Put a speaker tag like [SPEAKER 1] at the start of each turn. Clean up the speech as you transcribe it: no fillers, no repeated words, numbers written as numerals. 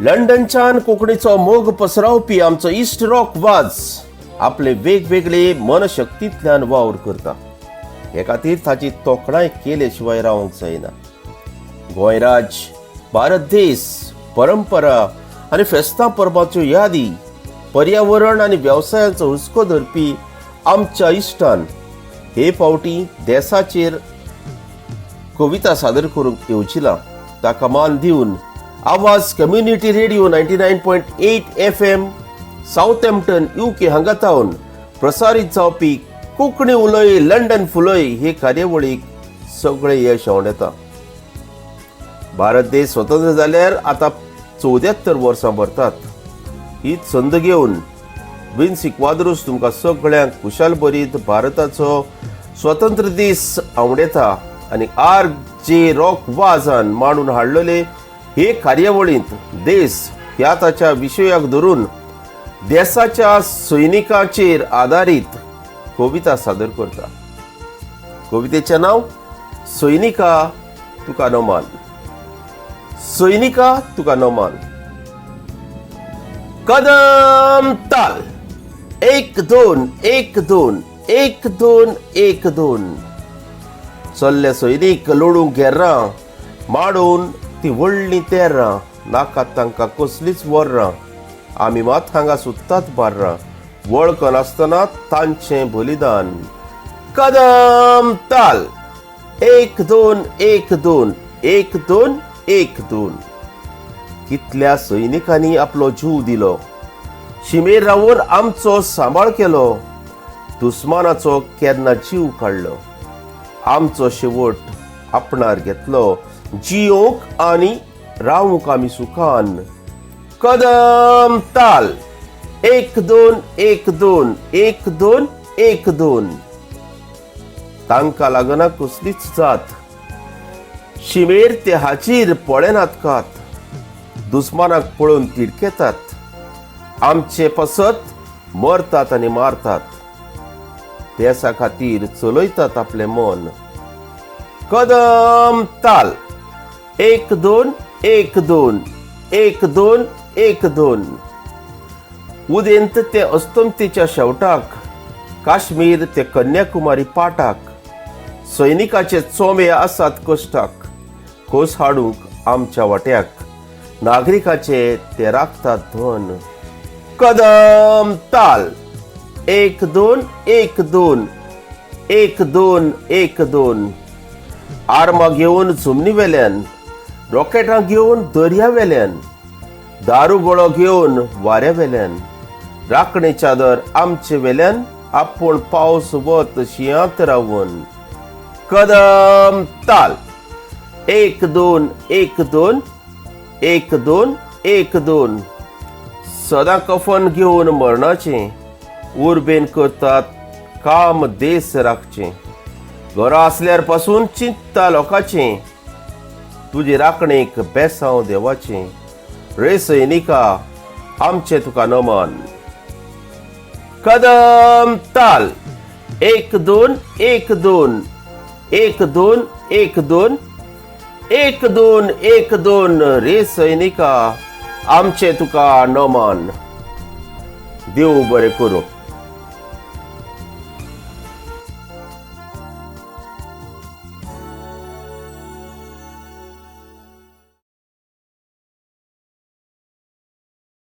[SPEAKER 1] लंडनच्यान कोंकणीचो मोग पसरावपी आमचो इश्ट रॉक वाज आपले वेगवेगळे मनशक्तींतल्यान वावर करता. हे खातीर ताची तोखणाय केले शिवाय रावंक जायना. गोंय राज्य, भारत देश, परंपरा आनी फेस्तां परबांच्यो यादी, पर्यावरण आनी वेवसायाचो हुस्को धरपी आमच्या इश्टान हे फावटी देसाचेर कविता सादर करूंक येवचिला. ताका मान दिवन Awaaz community radio 99.8 FM Southampton UK हांगा थावन प्रसारीत जावपी कोंकणी उलय लंडन फुलय हे कार्यावळीक सगळे यश येता. भारत देश स्वतंत्र जाल्यार आतां 74 वर्सां भरतात. हीच संद घेवन विन्सी क्वाद्रूस तुमकां सगळ्यांक खुशाल भरीत भारताचो स्वतंत्र दीस आवडेता आनी आर जे रॉक वाजान मांडून हाडलेले हे कार्यावळींत देश ह्या ताच्या विशयाक धरून देसाच्या सैनिकाचेर आदारीत कविता सादर करता. कवितेचें नांव सैनिका तुका नमान. सैनिका तुका नमान. कदम ताल, 1 2 1 2 1 2 1 2. चल्ले सैनीक लोडूंक घेर्रां माडून ती व्हडलीं तेर्रां, नाकात तांकां कसलीच वर्रां. आमी मात हांगा सुत्तात बार्रां, वळखनासतना तांचें बलिदान. कदम ताल, 1 2 1 2 1 2 1 2. कितल्या सैनिकांनी आपलो जीव दिलो, शिमेर रावन आमचो सांबाळ केलो, दुस्मानाचो केन्ना जीव काडलो, आमचो शेवट आपणार घेतलो, जियोंक आनी रावूंक आमी सुखान. कदम ताल, 1 2 1 2 1 2 1 2. तांकां लागना कसलीच जात, शिमेर ते हाजीर पळयनात कात, दुस्मानाक पळोवन तिडकेतात, आमचे पसत मरतात आनी मारतात, देसा खातीर चलयतात आपलें मन. कदम ताल, 1 2 1 2 1 2 1 2. उदेंत ते अस्तमतेच्या शेवटाक, काश्मीर ते कन्याकुमारी पाटाक, सैनिकाचे चोमे आसात कश्टाक, खोस हाडूंक आमच्या वाट्याक, नागरिकाचे ते राखतात धन. कदम ताल, 1 2 1 2 1 2 1 2. आर्मां घेवन जमनी वेल्यान, रॉकेटां घेवन दर्या वेल्यान, दारू गोळो घेवन वाऱ्या वेल्यान, राखणे चादर आमचे वेल्यान, आपूण पावस वत शिंयांत रावन. कदम ताल, 1 2 1 2 1 2 1 2. सदां कफन घेवन मरणाचें उर्बेन करतात काम देश राखचें, घरा आसल्यार पासून चिंता लोकांचें, तुजे राखणेक बेसांव देवाचें. रे सैनिका आमचें तुका नमन. कदम ताल, 1 2 1 2 1 2 1 2 1 2 1 2. रे सैनिका आमचें तुका नमन. देव बरें करूं.